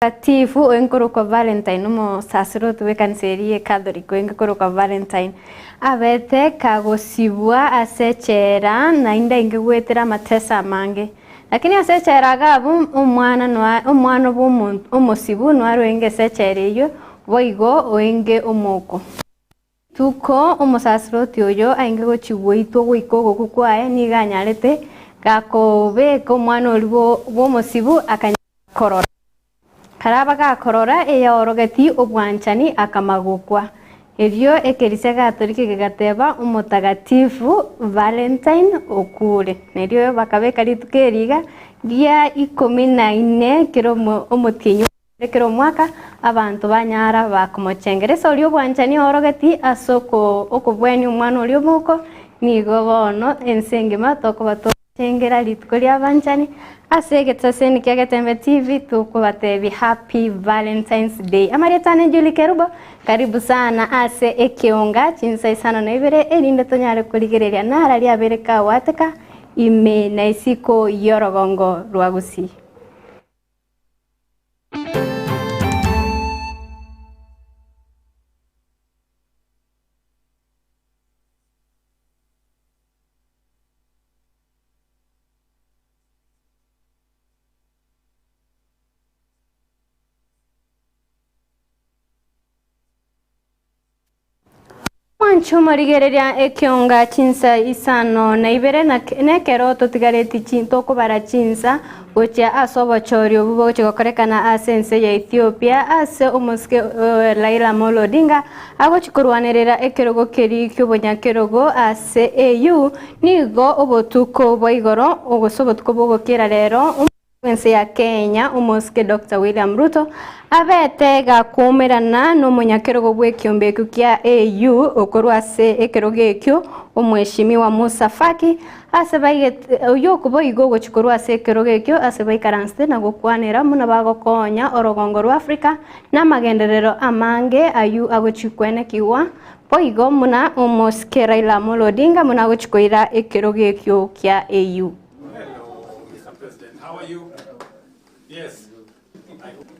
Omotakatifu oyo nkorokwa Valentine, omosaserdoti bw'ekanisa eria y'Ekatholiki oyo nkorokwa Valentine, abete kagosibwa ase echela naende ainge goetera amateso amange. Lakini ase echela iga abwo omwana noa omwana bwa omonto omosibu noarwenge ase echela eyio, boigo oenge omoko. Rituko omosaserdoti oyo ainge gochia goitwa goika ogokwa kwaye, nigo anyarete gakobeka omwana oria bw'omosibu akanyara korora. Karaba gakorora eyaorogeti obwanchani akamagokwa. Erio ekerisia Gatoliki gegateba Omotagatifu Valentine okure. Erio bakabeka rituko eri iga ria ikomi na ine kera omotienyi Ere kera omwaka abanto banyara bakomochengera. Ase oria obwanchani oorogeti ase okobwenia omwana oria omouko, nigo bono ense engima tokoba togochengera rituko ri'abanchani. Ase egetaseni kia Getembe TV tokobatebia Happy Valentine's Day. Amarieta ane Julie Kerubo, karibu sana ase ekeonga chinsa isano na ibere erinde tonyare korigereria nara riabeire kagwateka ime na isiko y'orogongo rwa Gusii. Mwanche omorigereria ekionga chinsa isano na ibere, na nekero totigareti tokobara chinsa gochia ase obochori obwo bogochia gokorekana ase ense ya Ethiopia ase omosike Raila Amolo Odinga agochia korwanerera ekerogo keria ki'obonyakerogo ase AU nigo obotuko bwa igoro gose obotuko bw'ogokera rero Bw'ense ya Kenya, Omosike Doctor William Ruto, abete gakoumerana nomonyakerogo bw'ekiombe ekio kia AU okorwa ase ekerogo ekio Omweshimiwa Musa Faki ase baigete oyio boigo ogochia korwa ase ekerogo ekio ase baikaransete na gokwanera buna bagokonya orogongo rwa Africa na amagenderero amange ayio agochia kwenekigwa boigo buna Omosike Raila Amolo Odinga buna agochia koira ekerogo ekio kia AU. Hello, Mr. President. How are you? Yes. I hope.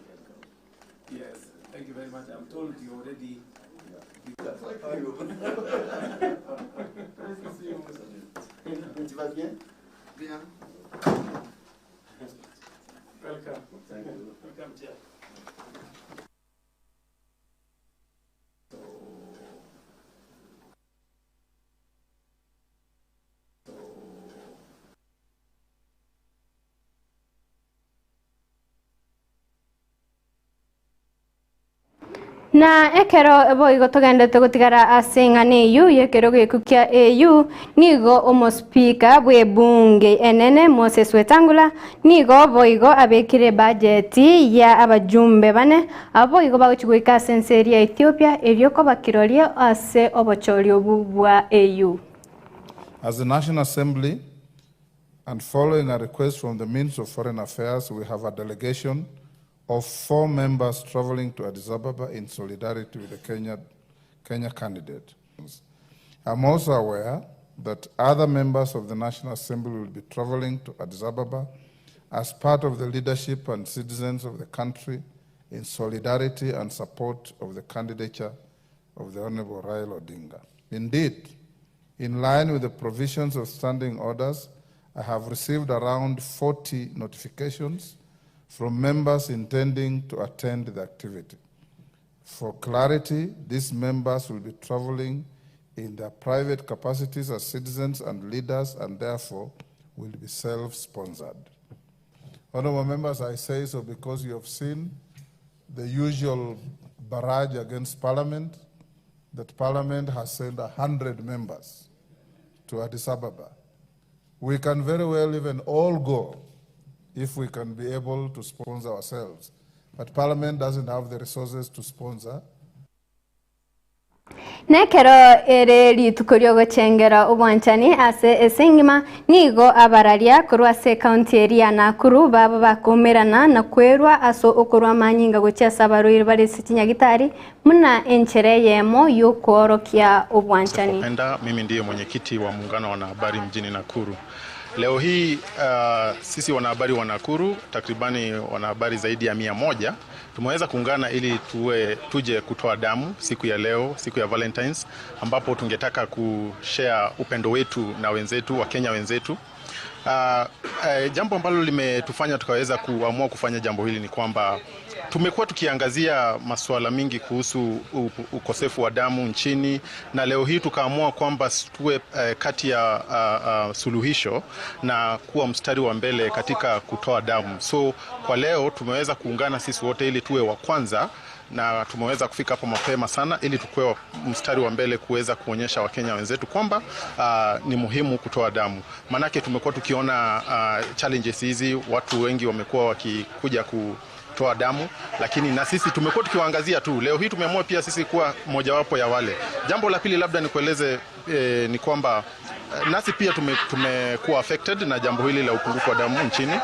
Yes. Thank you very much. I'm told you already. Nice to see you. Tu vas bien? Bien. Welcome. Welcome, Chair. Na ekero boigo togenderete gotigara ase eng'ana eyio y'ekerogo ekio kia AU, nigo omospika bw'ebunge enene Moses Wetangula nigo boigo abekire ebajeti ya abajumbe bane abwo boigo bagochia goika ase ense eria ya Ethiopia erio koba kirorio ase obochori obwo bwa AU. As the National Assembly, and following a request from the Ministry of Foreign Affairs, we have a delegation of four members traveling to Addis Ababa in solidarity with the Kenya, Kenya candidate. I'm also aware that other members of the National Assembly will be traveling to Addis Ababa as part of the leadership and citizens of the country in solidarity and support of the candidature of the Honorable Raila Odinga. Indeed, in line with the provisions of standing orders, I have received around 40 notifications from members intending to attend the activity. For clarity, these members will be traveling in their private capacities as citizens and leaders and therefore will be self-sponsored. Honorable members, I say so because you have seen the usual barrage against Parliament, that Parliament has sent 100 members to Addis Ababa. We can very well even all go if we can be able to sponsor ourselves. But Parliament doesn't have the resources to sponsor. Nekero ere rituko riogochengera obwanchani ase ense engima, nigo abararia korwa ase ekaunti eria ya Nakuru baba bakoumerana na kwerwa ase okorwa amanyinga gochia ase abarwaire bare ase chinyagitari buna enchera eyemo yokoorokia obwanchani. Penda, mimi ndiye mwenyekiti wa muungano wa wanahabari mjini Nakuru. Leo hii sisi wanahabari wa Nakuru, takribani wanahabari zaidi ya 100, tumeweza kuungana ili tuje kutoa damu siku ya leo, siku ya Valentines, ambapo tungetaka kushare upendo wetu na wenzetu, Wakenya wenzetu. Jambo ambalo limetufanya tukaweza kuamua kufanya jambo hili ni kwamba tumekuwa tukiangazia masuala mingi kuhusu ukosefu wa damu nchini, na leo hii tukaamua kwamba tuwe kati ya suluhisho na kuwa mstari wa mbele katika kutoa damu. So kwa leo tumeweza kuungana sisi wote ili tuwe wa kwanza, na tumeweza kufika hapo mapema sana ili tukue mstari wa mbele kuweza kuonyesha Wakenya wenzetu kwamba ni muhimu kutoa damu. Manake tumekuwa tukiona challenges hizi, watu wengi wamekuwa wakikuja kutoa damu, lakini na sisi tumekuwa tukiwaangazia tu. Leo hii tumeamua pia sisi kuwa mojawapo ya wale. Jambo la pili labda nikueleze ni kwamba nasi pia tumekuwa affected na jambo hili la upungufu wa damu nchini.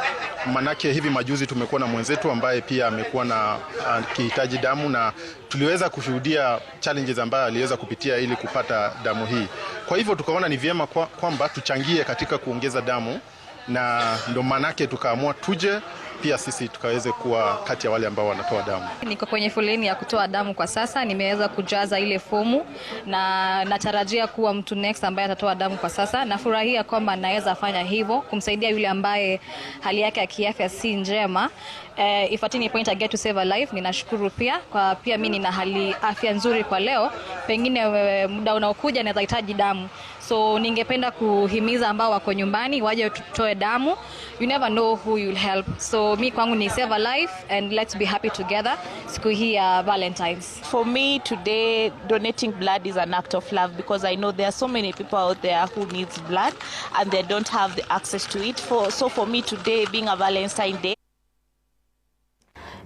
Manake hivi majuzi tumekuwa na mwenzetu ambaye pia amekuwa na akihitaji damu, na tuliweza kushuhudia challenges ambayo aliweza kupitia ili kupata damu hii. Kwa hivyo tukaona ni vyema kwamba tuchangie katika kuongeza damu, na ndo manake tukaamua tuje pia sisi tukaweze kuwa kati ya wale ambao wanatoa damu. Niko kwenye foleni ya kutoa damu kwa sasa, nimeweza kujaza ile fomu na natarajia kuwa mtu next ambaye atatoa damu kwa sasa. Nafurahia kwamba naweza fanya hivyo kumsaidia yule ambaye hali yake ya kiafya si njema. If at any point I get to save a life, ninashukuru pia kwa pia mimi nina hali afya nzuri kwa leo, pengine muda unaokuja naweza hitaji damu. So ningependa kuhimiza ambao wako nyumbani waje tutoe damu. You never know who you'll help. So mi kwangu ni save a life and let's be happy together siku hii ya Valentine's. For me today, donating blood is an act of love because I know there are so many people out there who needs blood and they don't have the access to it. So for me today, being a Valentine Day,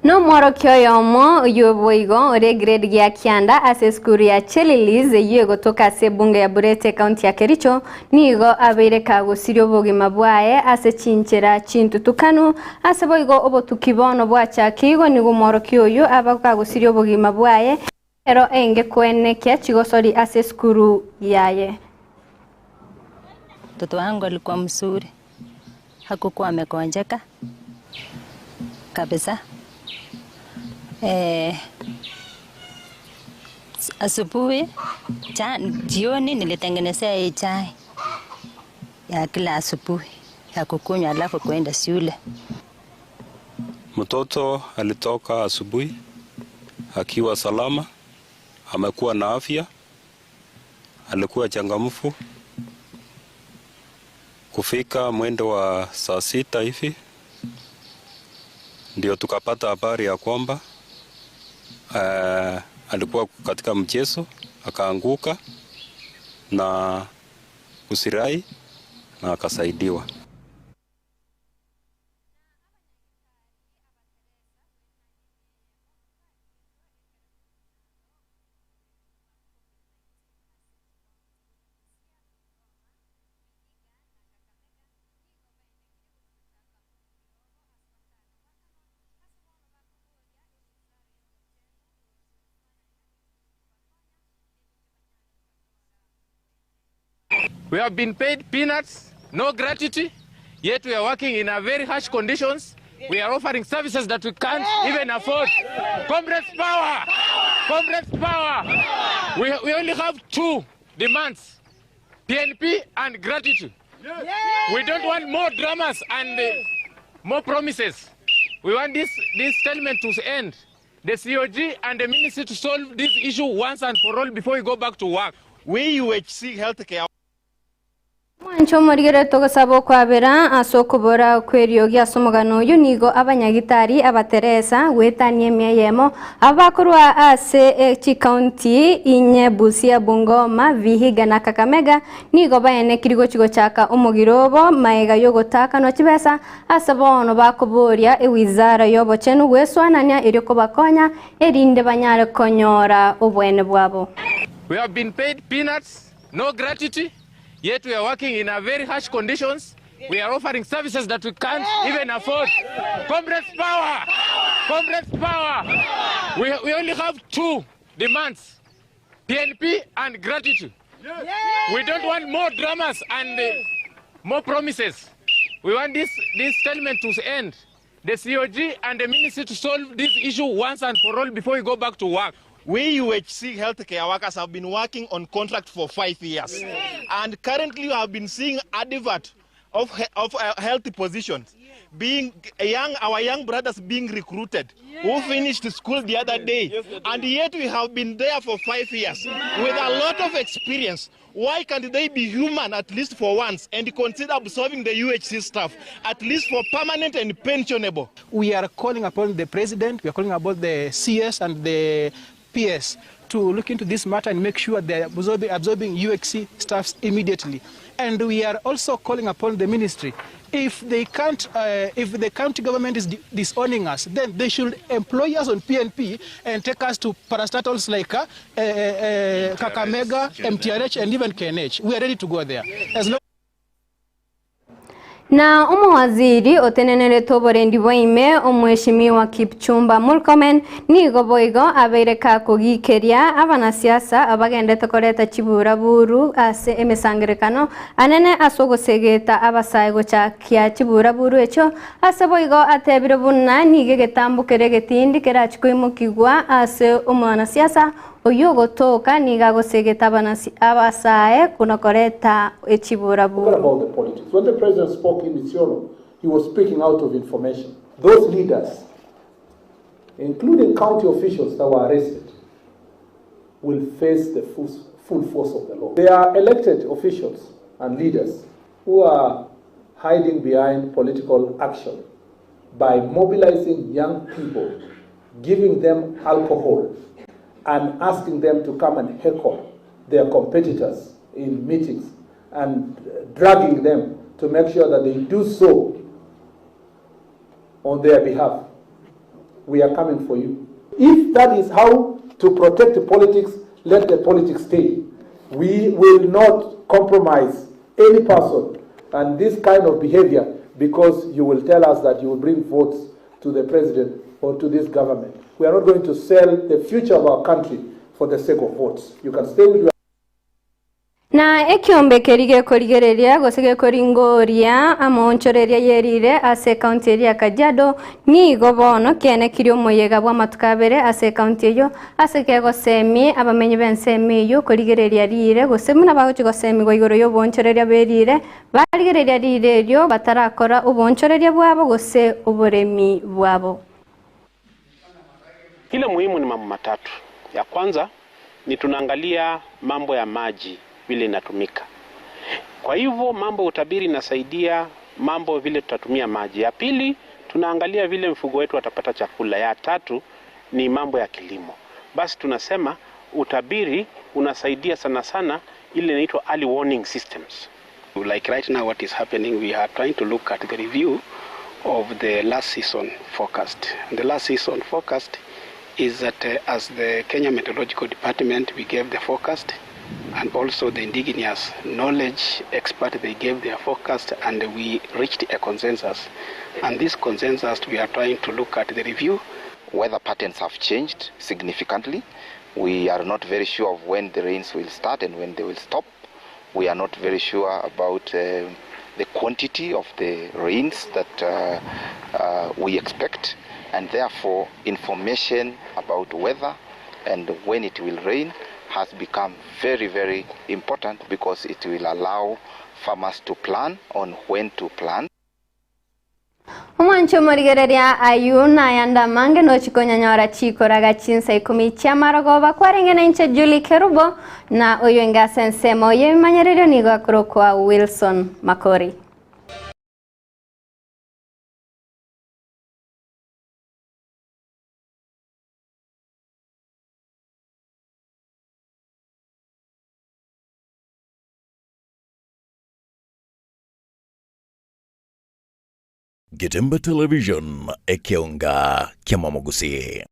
No mworokia oyomo oyo boigo ore grade gia kianda ase skuru ya Chelilis eywo egotoka ase ebunge ya Burete county ya Kericho nigo abeire kagosiria obogima bwaye ase chinchera chintutukanu ase boigo obotuki bono bwachakigwe nigo mworokia oyo aba kagosiria obogima bwaye ero enge kwenekia chigosori ase skuru yaye. Mtoto wangu alikuwa mzuri, hakukuwa amegonjeka kabisa. Asubuhi, jioni nilitengenezea hii chai ya kila asubuhi ya kukunywa alafu kuenda shule. Mtoto alitoka asubuhi akiwa salama, amekuwa na afya, alikuwa changamfu. Kufika mwendo wa saa 6 hivi ndio tukapata habari ya kwamba alikuwa katika mchezo akaanguka na kusirai na akasaidiwa. We have been paid peanuts, no gratuity, yet we are working in a very harsh conditions. We are offering services that we can't even afford. Comrades power! Comrades power! We only have 2 demands, PNP and gratuity. We don't want more dramas and more promises. We want this settlement to end. The COG and the ministry to solve this issue once and for all before we go back to work. We UHC Healthcare. Mwancho morigere togosaba okwabera ase okobora kweriogi ase omogano oyo nigo abanyagitari abateresa gwetania emia eyemo abakorwa ase chikaunti inye Busia, Bungoma, Vihiga na Kakamega nigo baenekiri gochi gochaka omogiro obo maega yogotakanwa chibesa ase bono bakoboria ewizara y'obochenu gweswanania erio kobakonya erinde banyare konyora obwene bwabo. We have been paid peanuts, no gratuity, yet we are working in a very harsh conditions. We are offering services that we can't even afford. Comrades power! Comrades power! We only have 2 demands, PNP and gratuity. We don't want more dramas and More promises. We want this, this stalemate to end. The COG and the ministry to solve this issue once and for all before we go back to work. We UHC healthcare workers have been working on contract for 5 years. And currently we have been seeing advert of health positions being young, our young brothers being recruited who finished school the other day, and yet we have been there for 5 years with a lot of experience. Why can't they be human at least for once and consider absorbing the UHC staff at least for permanent and pensionable? We are calling upon the president, we are calling upon the CS and the PS to look into this matter and make sure they are absorbing UHC staffs immediately. And we are also calling upon the ministry. If they can't, if the county government is disowning us, then they should employ us on PNP and take us to parastatals like Kakamega, MTRH, and even KNH. We are ready to go there. As long Na omowaziri otenenerete oborendi bwaime omweshimiwa Kipchumba Murkomen nigo boigo abeire kakogikeria abanasiasa abagendete koreta chiburaburu ase emesangerekano anene ase ogosegeta abasae gochakia chiburaburu echo ase boigo atebire buna nigo egetambo kere egetindi kerachikoimokigwa ase omwanasiasa oyo ogotoka nigo agosegeta abasae kuna koreta echiburaburu. What about the politics? When the president spoke in Isiolo, he was speaking out of information. Those leaders, including county officials that were arrested, will face the full force of the law. They are elected officials and leaders who are hiding behind political action by mobilizing young people, giving them alcohol, and asking them to come and heckle their competitors in meetings and dragging them to make sure that they do so on their behalf. We are coming for you. If that is how to protect the politics, let the politics stay. We will not compromise any person and this kind of behavior because you will tell us that you will bring votes to the president or to this government. We are not going to sell the future of our country for the sake of votes. You can stay with your Na ekiombe kerige korigereria gose gekoringoria amonchoreria yerire ase county eri ya Kajiado nigo bono kienekiri omoyega bwa amatuko abere ase county eyo ase kegosemi abamenyi b'ensemo eyo korigereria rire gose buna bagochi gosemigwa igoro y'obonchoreria berire barigereria rire erio batarakora obonchoreria bwabo gose oboremi bwabo. Kile muhimu ni mambo matatu. Ya kwanza ni tunaangalia mambo ya maji vile inatumika. Kwa hivyo mambo ya utabiri inasaidia mambo vile tutatumia maji. Ya pili tunaangalia vile mfugo wetu atapata chakula. Ya tatu ni mambo ya kilimo. Basi tunasema utabiri unasaidia sana sana ile inaitwa early warning systems. Like right now what is happening, we are trying to look at the review of the last season forecast. And the last season forecast is that as the Kenya Meteorological Department, we gave the forecast, and also the indigenous knowledge expert, they gave their forecast, and we reached a consensus. And this consensus, we are trying to look at the review. Weather patterns have changed significantly. We are not very sure of when the rains will start and when they will stop. We are not very sure about the quantity of the rains that we expect, and therefore information about weather and when it will rain has become very, very important because it will allow farmers to plan on when to plant. Omwancho morigereria ayu na yanda mange no chikonyanyora chikoraga chinsa 10 chiamarogoba kwarenge na inche Julie Kerubo na oyo engase ensemo yebimanyererio nigo akorokwa Wilson Makori. Getemba Television, Ekeonga, Kiamamogusi.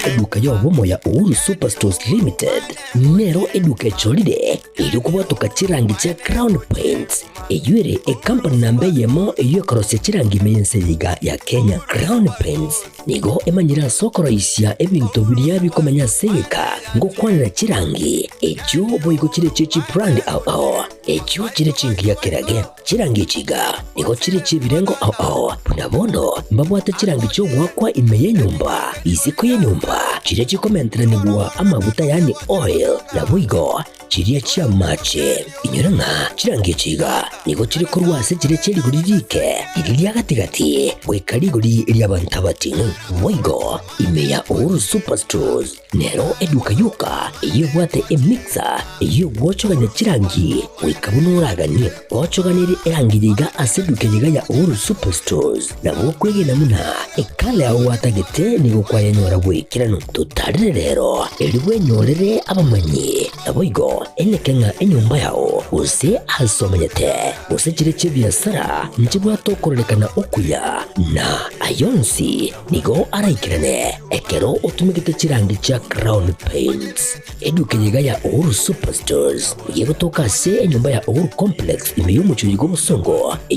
Eduka y'obomo ya Uhuru Superstores Limited nero eduka echorire erio kobwatoka chirangi chia Crown Paints eyio ere ekampani namba eyemo eyio ekorosia chirangi ime y'ense eye iga ya Kenya. Crown Paints nigo emanyire ase okoroisia ebinto biria bikomenya ase egeka ngokwanera chirangi echio boigo chire chie chibrand ao ao echio chire chingiya kerage. Chirangi echi iga nigo chire chi'ebirengo ao ao, buna bono mbabwate chirangi chi'ogoakwa ime y'enyomba, isiko y'enyomba, chiria chikomenteranigwa amaguta yaani oil, naboigo chiria chi'amache. Inyora ng'a chirangi echi iga nigo chire korwa ase chiria chie rigori riike, riria ria gati-gati, goika rigori ri'abanto abating'u. Boigo ime ya Uhuru Superstores Nero eduka yoka eyio ebwate emixer eyio egwochogania chirangi goika buna oraganie. Gochoganerie erangi eye iga ase eduka eye iga ya Uhuru Superstores nabo okwegena buna ekala yao gwatagete nigo kwayenyora bw'ekeranu. Totarere rero erio bwenyorere abamanyi naboigo eneke ng'a enyomba yao gose ase omenyete gose chire chi'ebiasara nchibwate okororekana okuya na ayonsi Nigo araikerane ekero otumegete chirangi chia Crown Paints. Eduka eye iga ya Uhuru Superstores nigo egotoka ase enyomba ya Uhuru Complex ime y'omochie oyo bw'obosongo.